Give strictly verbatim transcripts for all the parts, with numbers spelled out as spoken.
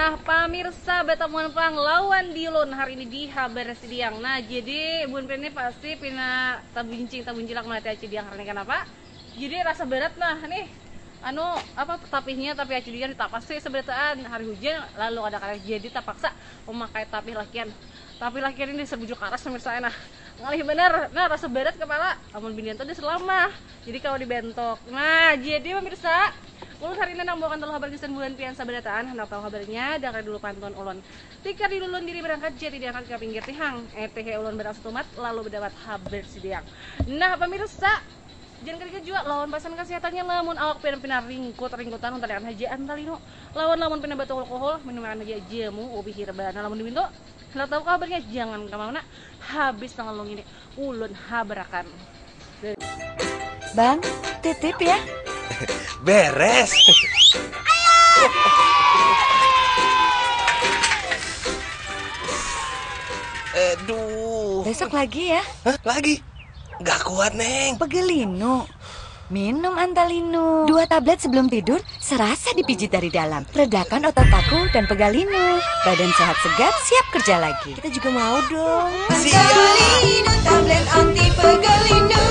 Nah, pamirsa, batamuan pang lawan diulun hari ini di Habar Sidiang. Nah, jadi buhan pina ni pasti pina tabuncing, tabuncilak malihati Aci Diang hari ini. Kanapa? Jadi rasa barat nah nih, anu, apa, tapihnya, tapi Aci Diang ditapas sih seberataan hari hujan, lalu kada kawa jadi tapaksa memakai tapih lakian. Tapih lakian ini serbaju karas, pamirsa, nah. Ngalih banar. Nah, rasa barat kepala. Amun binian tuh ada selama. Jadi kalau dibentok. Nah, jadi, pemirsa, ulun hari ini nang bawakan telu habar gasan buhan pian sabarataan. Handak tahu habarnya? Dangari dulu pantun ulun. Tikar di lulun diri berangkat, jati diangkat ka pinggir tihang. E T H ulun barang satumat, lalu berdapat habar Sidiang. Nah, pemirsa, jangan kaget jua lawan pasan kasehatannya lamun awak pian pina ringkut-ringkutan, untariakan haja antalinu. Lawan lamun pina batuk alkohol, minumakan haja jamu ubi hirbana lamun di pintu. Handak tahu kabarnya? Jangan ka mana-mana, habis tanggal lung ini ulun habarakan. Bang, titip ya. Beres. Aduh. Besok lagi ya. Hah? Lagi? Gak kuat, Neng. Pegelinu. Minum Antalinu. Dua tablet sebelum tidur, serasa dipijit dari dalam. Redakan otot paku dan pegalinu. Badan sehat segar, siap kerja lagi. Kita juga mau dong. Antalinu, tablet anti pegalinu.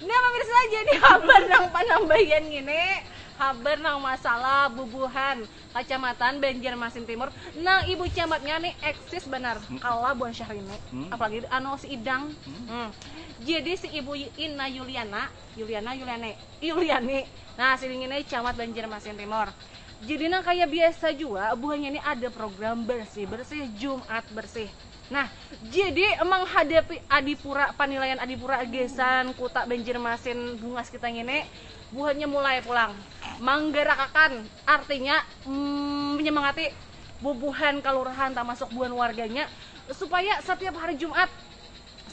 Nah, pemirsa, jadi habar nang panambayan ngini, habar nang masalah bubuhan Kacamatan Banjarmasin Timur, nang ibu camatnya nih eksis banar, kalah buhan Syahrini, apalagi anu si Idang. Hmm. Jadi si ibu Ina Yuliana, Yuliana, Yuliani, Yuliani, nah, si ngini camat Banjarmasin Timur. Jadi nang kaya biasa jua, buhannya ni ada program bersih-bersih, Jumat bersih. Nah, jadi menghadapi adipura, panilaian adipura gasan kuta Banjarmasin bungas kita ngini, buhannya mulai pulang manggarakakan, artinya, mm, menyemangati bubuhan kalurahan tamasuk buhan warganya supaya setiap hari Jumat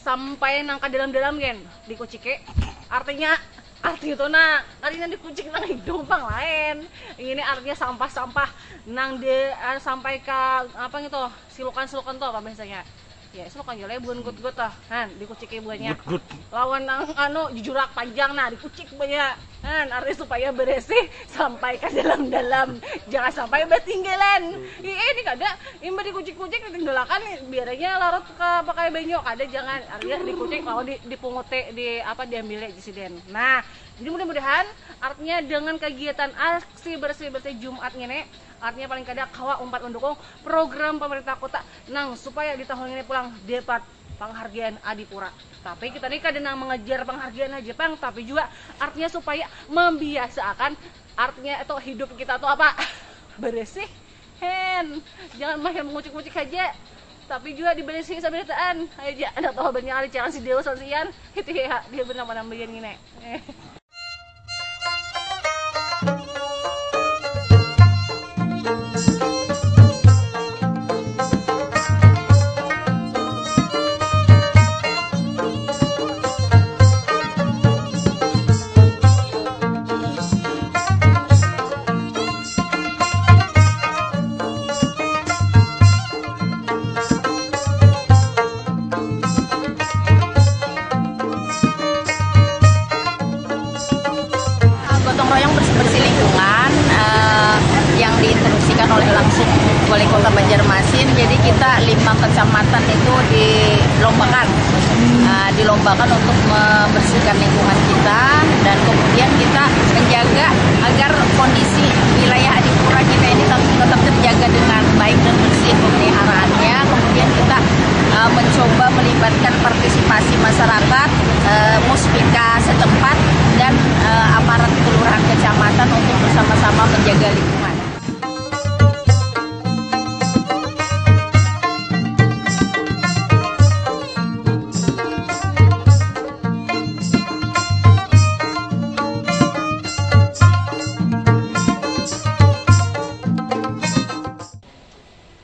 sampai nang ka dalam-dalam gen dikuciki. Artinya, arti itu nah, artinya dikucik nang hidung pang lain. Ini artinya sampah-sampah nang di, eh, sampai ka apa gitu, silukan-silukan tuh apa biasanya? Ya, silukan jua lah ya, buhan gut-gut tuh. Han, dikuciki buhannya. Gut-gut. Lawan nang anu jujurak panjang nah dikucik buhannya. Nah, artinya supaya beresih sampai ka dalam-dalam, jangan sampai batinggalan. Ih, ini kada, imbah dikucik-kucik ditinggalakan, biar aja larut ka pakai banyu, kada, jangan. Artinya dikucik lawan di, dipunguti, di apa, diambil aja siden. Nah, jadi mudah-mudahan artinya dengan kegiatan aksi bersih-bersih Jumat ngini, artinya paling kada kawa umpat mendukung program pemerintah kota nang supaya di tahun ini pulang dapat penghargaan adipura. Tapi kita ni kada nang mengejar penghargaan aja pang, tapi juga artinya supaya membiasaakan artinya itu hidup kita tuh apa, beresih. Hen, jangan mahir mengucik-ucik aja, tapi juga diberesihi sabarataan aja. Ada tahu banyak ada jangan si dewa sosian. Hiti ha dia benar mana begini nih. Gotong royong bersih-bersih lingkungan eh, yang diinstruksikan oleh langsung Wali Kota Banjarmasin. Jadi kita lima kecamatan itu dilombakan, eh, dilombakan untuk membersihkan lingkungan kita dan kemudian kita menjaga agar kondisi wilayah Adipura kita ini tetap, tetap terjaga dengan baik dan bersih pemeliharaannya. Kemudian kita eh, mencoba melibatkan partisipasi masyarakat, eh, muspika setempat dan eh, aparat kelurahan kecamatan untuk bersama-sama menjaga lingkungan.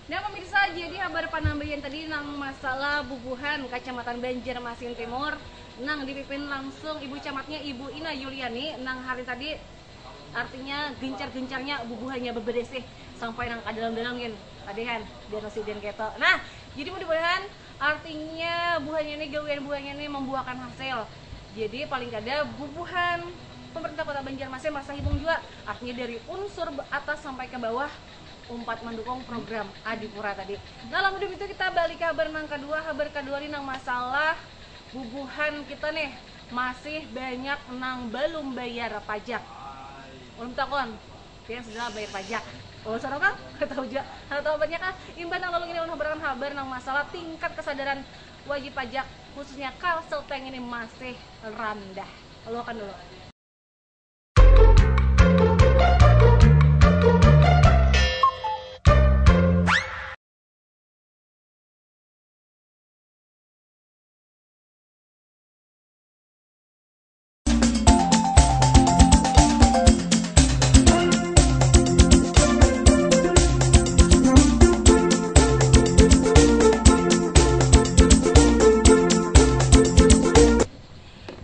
Nah, pemirsa, jadi habar panambayan tadi nang masalah bubuhan Kacamatan Banjarmasin Timur nang dipimpin langsung Ibu Camatnya, Ibu Ina Yuliani, nang hari tadi Artinya gencar-gencarnya bubuhannya beberesih sampai nang ka dalam-dalam gin, padehan biar nasi dan keto. Nah, jadi mudah-mudahan artinya buhannya ini, gawian buhannya ini membuahkan hasil. Jadi paling kada bubuhan pemerintah Kota Banjarmasin merasa himung juga, artinya dari unsur atas sampai ke bawah umpat mendukung program Adipura tadi. Nah, lamun itu kita balik ke habar nang kedua. Habar kedua nih nang masalah bubuhan kita nih masih banyak nang belum bayar pajak. Ulun takon, pian sudah bayar pajak? Oh, sana kah? Tahu juga. Tahu banyak kah? Imbah nang lalu ini ulun habarkan habar nang masalah tingkat kesadaran wajib pajak, khususnya Kalsel Tank ini masih rendah. Lalu akan dulu.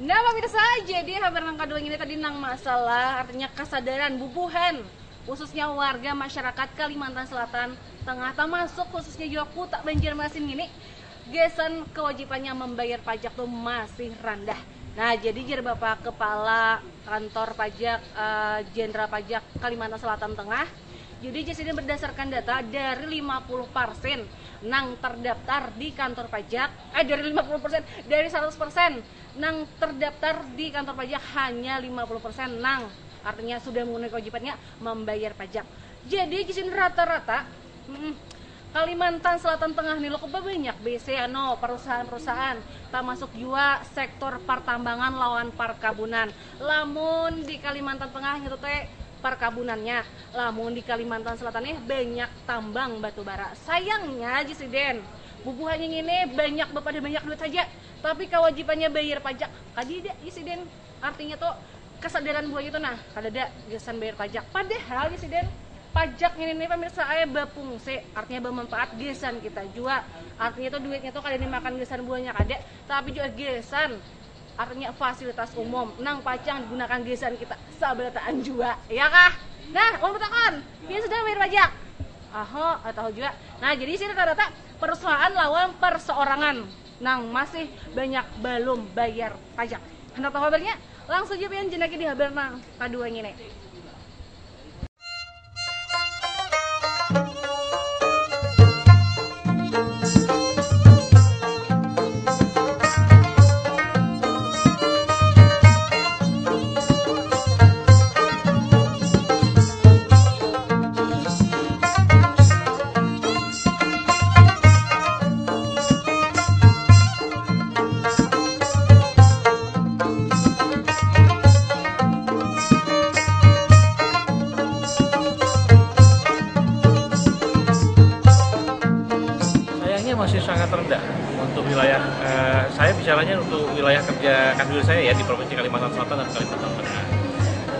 Nah, pemirsa, jadi habar nang kedua ini tadi nang masalah, artinya kesadaran bubuhan, khususnya warga masyarakat Kalimantan Selatan Tengah, termasuk khususnya juga Kuta Banjarmasin ini, gasan kewajibannya membayar pajak tuh masih rendah. Nah, jadi jar Bapak Kepala Kantor Pajak, eh, Jenderal Pajak Kalimantan Selatan Tengah, jadi jar sidin berdasarkan data dari lima puluh persen nang terdaftar di kantor pajak, eh, dari lima puluh persen, dari seratus persen nang terdaftar di kantor pajak, hanya lima puluh persen nang artinya sudah memenuhi kewajibannya membayar pajak. Jadi, di sini rata-rata, mm, Kalimantan Selatan Tengah nih lo banyak bisi anu perusahaan-perusahaan, termasuk juga sektor pertambangan lawan perkebunan. Lamun di Kalimantan Tengah gitu teh perkabunannya, lamun di Kalimantan Selatan nih banyak tambang batu bara. Sayangnya, Jisiden, bubuhannya ini banyak, pada banyak duit saja, tapi kewajibannya bayar pajak kadida, Jisiden. Artinya tuh kesadaran buhannya tuh nah kadada gasan bayar pajak. Padahal, Jisiden, pajak ini nih, pemirsa, aya bapungsi, artinya bermanfaat gasan kita juga. Artinya tuh duitnya tuh kada dimakan gasan buhannya kada, tapi juga gasan, artinya fasilitas umum nang pacang digunakan gasan kita sabarataan jua, ya kah? Nah, ulun batakon, pian sudah bayar pajak? Aho, tahu juga. Nah, jadi sini rata-rata perusahaan lawan perseorangan nang masih banyak balum bayar pajak. Handak tahu habarnya? Langsung ja pian jenaki di habar nang kadua ngini. Sayangnya masih sangat rendah untuk wilayah, eh, saya bicaranya untuk wilayah kerja Kanwil saya ya, di Provinsi Kalimantan Selatan dan Kalimantan Tengah.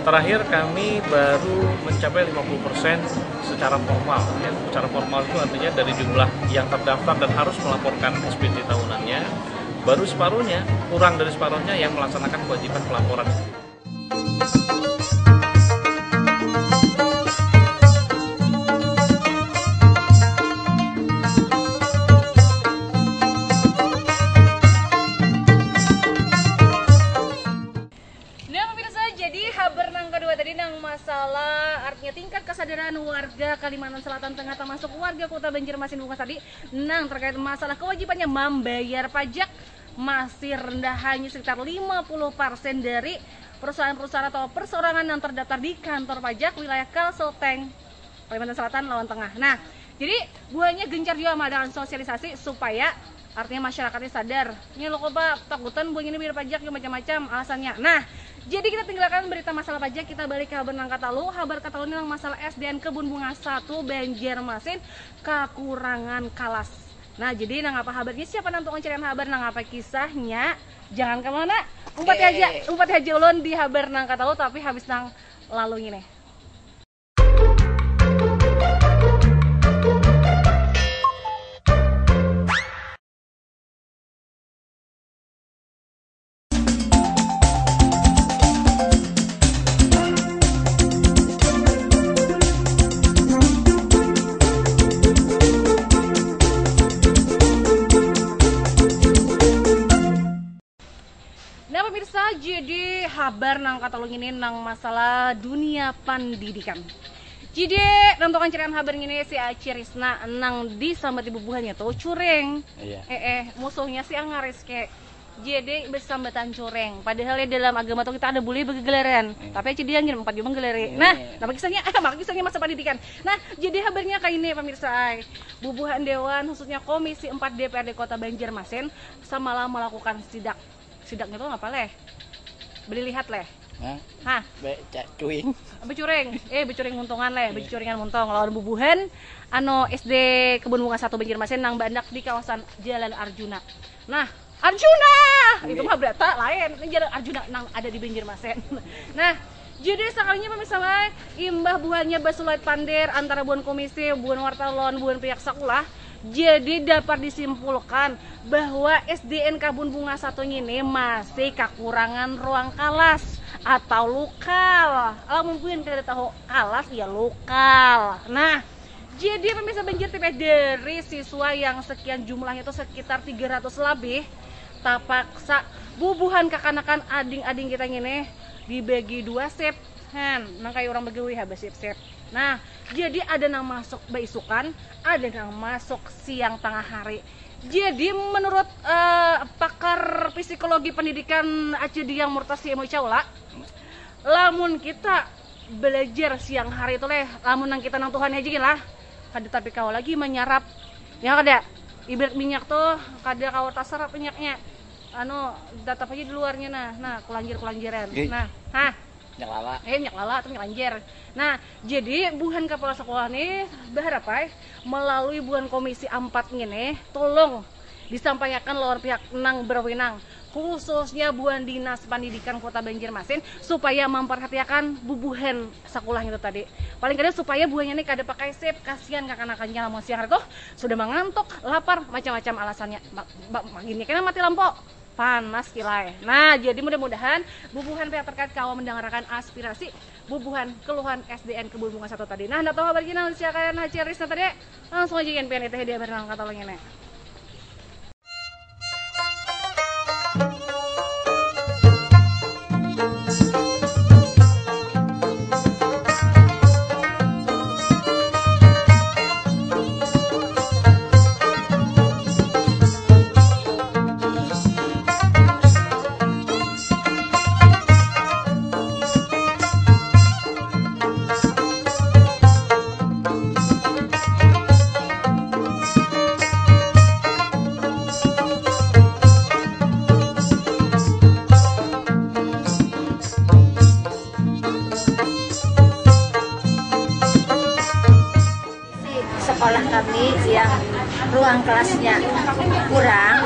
Terakhir kami baru mencapai lima puluh persen secara formal ya. Secara formal itu artinya dari jumlah yang terdaftar dan harus melaporkan S P T tahunannya, baru separuhnya, kurang dari separuhnya yang melaksanakan kewajiban pelaporan. Nah, pemirsa, jadi habar nang kedua tadi nang masalah artinya tingkat kesadaran warga Kalimantan Selatan Tengah, termasuk warga Kota Banjarmasin Bungas tadi, nang terkait masalah kewajibannya membayar pajak masih rendah, hanya sekitar lima puluh persen dari perusahaan-perusahaan atau perseorangan yang terdaftar di kantor pajak wilayah Kalsel Tank Kalimantan Selatan lawan Tengah. Nah, jadi buhannya gencar juga mengadakan sosialisasi supaya artinya masyarakatnya sadar. Ini lo kok, Pak, takutan buhannya ini bayar pajak, ya, macam-macam alasannya. Nah, jadi kita tinggalkan berita masalah pajak, kita balik ke habar nang katalu. Habar katalu ini nang masalah S D N Kebun Bunga satu Banjarmasin kekurangan kalas. Nah, jadi nang apa habarnya, siapa nang tukang carian habar, nang apa kisahnya? Jangan kemana, umpati haja, umpati haja ulun di habar nang katalu, tapi habis nang lalu ngini. Jadi habar nang katolu ngini nang masalah dunia pandidikan. Jadi nang tukang carian habar ngini si Aci Risna nang disambati bubuhannya tu curing. Iya. Eh, eh, musuhnya si Angga Rizky. Jadi bersambatan curing. Padahal ya dalam agama tuh kita ada boleh bergelaran. Hmm. Tapi aja dia ngirim empat jam menggelari. Iya. Nah, nama kisahnya? Maka kisahnya masa pendidikan. Nah, jadi habarnya kayak ini pemirsa ai. Bubuhan Dewan khususnya Komisi empat D P R D Kota Banjarmasin samalam melakukan sidak. Sidaknya tuh apa leh? Beli lihat leh. Hah? Hah? Be, ca, cuing. Becuring. Eh, becuring muntungan leh, iya. Becuringan muntung lawan bubuhan anu S D Kebun Bunga satu Banjarmasin nang bandak di kawasan Jalan Arjuna. Nah, Arjuna! Itu mah berata lain. Ini Jalan Arjuna nang ada di Banjarmasin. Nah, jadi sakalinya pemirsa lai, imbah buhannya basulait pander antara buhan komisi, buhan wartawan lawan buhan pihak sekolah, jadi dapat disimpulkan bahwa S D N Kebun Bunga satu ini masih kekurangan ruang kalas atau lukal. Lamun buhan kada tahu kalas, ya lukal. Nah, jadi pemirsa Banjar T V, dari siswa yang sekian jumlahnya itu sekitar tiga ratus lebih, tapaksa bubuhan kakanakan ading-ading kita ngini dibagi dua sip. Han, nang kayak orang begawi ha basip-sip. Nah, jadi ada nang masuk baisukan, ada nang masuk siang tengah hari. Jadi menurut eh, pakar psikologi pendidikan Aceh Diang Murtasi Moicaula, lamun kita belajar siang hari itu leh, lamun nang kita nang Tuhan aja gini lah, kada tapi kawa lagi menyerap, ya kada, ibarat minyak tuh kada kawa terserap minyaknya, anu, tetap aja di luarnya. Nah, nah, kelanjir kelanjiran. Nah, hah. Minyak lala. Eh, minyak lala atau minyak lanjir. Nah, jadi buhan kepala sekolah nih berharap ai melalui buhan komisi empat ngini, tolong disampaikan lawan pihak nang berwenang, khususnya buhan dinas pendidikan kota Banjarmasin supaya memperhatikan bubuhan sekolahnya itu tadi. Paling kada supaya buahnya nih kada pakai sip, kasihan kakanakannya lamun siang hari tuh sudah mengantuk, lapar, macam-macam alasannya. Ba- ba- Magini kena mati lampu. Panas kilai. Nah, jadi mudah-mudahan bubuhan pihak terkait kawa mendengarkan aspirasi bubuhan keluhan S D N Kebun Bunga satu tadi. Nah, anda tahu kabar jenang siakan Haji Risna tadi? Langsung aja yang pengen itu dia barang kata ini. Sekolah kami yang ruang kelasnya kurang,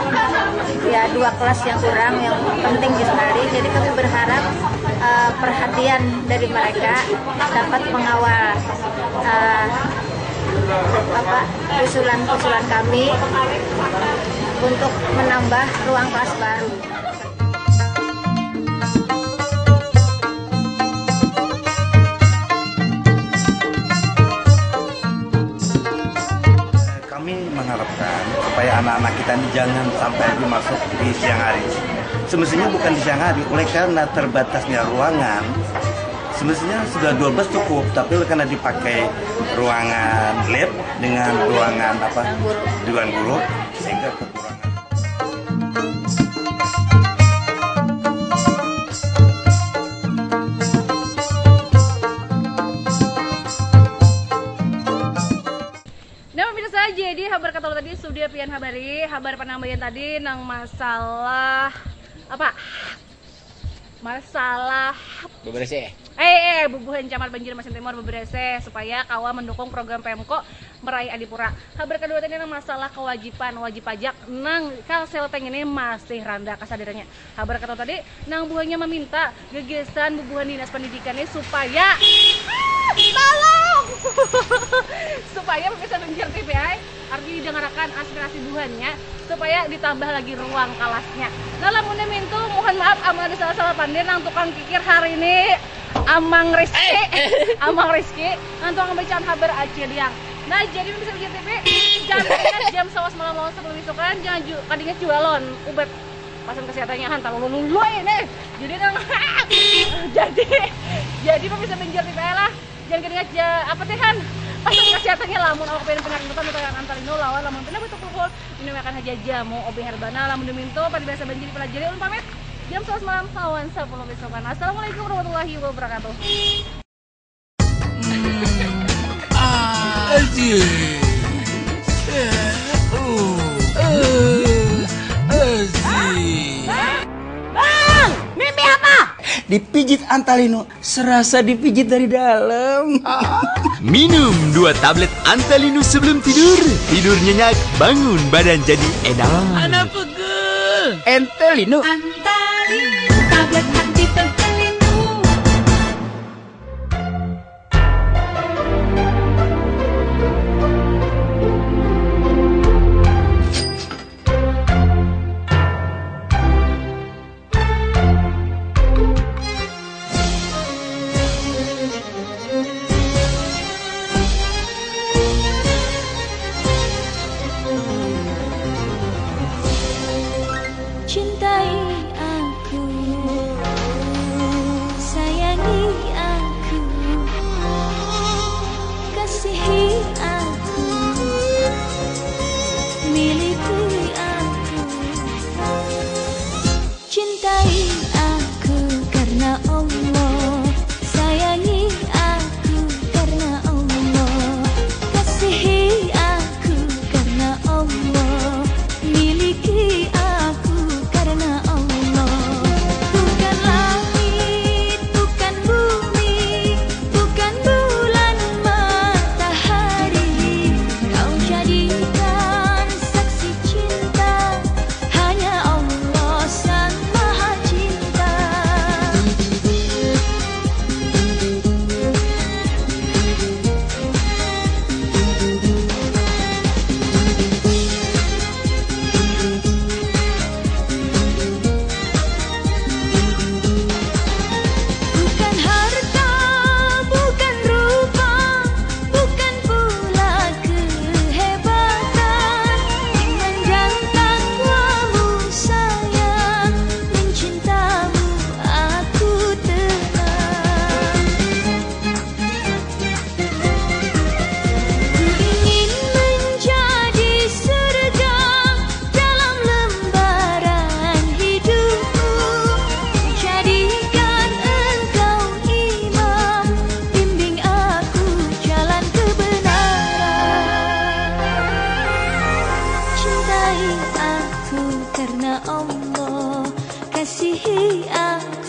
ya, dua kelas yang kurang yang penting sekali. Jadi kami berharap eh, perhatian dari mereka dapat mengawal eh, apa usulan-usulan kami untuk menambah ruang kelas baru. Kami mengharapkan supaya anak-anak kita ini jangan sampai lagi masuk di siang hari. Semestinya bukan di siang hari, oleh karena terbatasnya ruangan, semestinya sudah dua belas cukup, tapi oleh karena dipakai ruangan lab dengan ruangan apa, ruang guru, sehingga kekurangan. Nah, pemirsa, jadi habar kata tadi sudah pian habari, habar penambahan tadi nang masalah apa? Masalah bebersih. Eh, eh, bubuhan Camat Banjarmasin Timur bebersih supaya kawa mendukung program Pemko Meraih Adipura. Habar kedua tadi nang masalah kewajiban wajib pajak nang Kalsel Tank ini masih rendah kesadarannya. Habar kedua tadi nang buhannya meminta gagasan bubuhan dinas pendidikan ini supaya ah, tolong supaya pemirsa Banjar T V I arti didengarkan aspirasi buhannya supaya ditambah lagi ruang kelasnya. Nah, lamunnya mintu, mohon maaf, amun ada salah-salah pandir nang tukang kikir hari ini, Amang Rizky, eh, eh. Amang Rizky, nang tukang bacaan habar aja liang. Nah, jadi bisa bikin T V, jangan ingat jam sawas malam lawan sebelum isukan, jangan ju, kadingat jualon, ubat. Pasan kesehatannya han terlalu lului nih. Jadi nang jadi jadi pemirsa Banjar T V lah. Jangan kena aja apa teh han. Pasan kesehatannya lamun awak pengen penyakit itu minta Antalino lawan lamun pina batuk pukul minum akan aja jamu O B Herbana lamun diminto pada biasa banjir pelajari ulun pamit jam sebelas malam lawan sepuluh besokan. Assalamualaikum warahmatullahi wabarakatuh. Aziz. Eh, uh, eh, Aziz. Bang, mimpi apa? Dipijit Antalino, serasa dipijit dari dalam. Minum dua tablet Antalinu sebelum tidur. Tidur nyenyak, bangun badan jadi enak. Anak pegel. Entelino. Antalin tablet anti pegel linu. Cintai aku, sayangi aku, kasihi aku, miliki aku. Cintai aku karena Allah, sayangi aku karena Allah, kasihi aku karena Allah, miliki aku karena Allah. Bukan langit, bukan bumi, bukan bulan matahari, kau jadikan saksi cinta. Hanya Allah Sang Maha Cinta. Bukan harta, bukan rupa, bukan pula kehebatan. Dengan jantan wamu sayang, mencintamu aku tenang. Ku ingin menjadi surga dalam lembaran hidupku. Jadikan engkau imam, bimbing aku jalan kebenaran. Cintai aku karena Allah, kasihi aku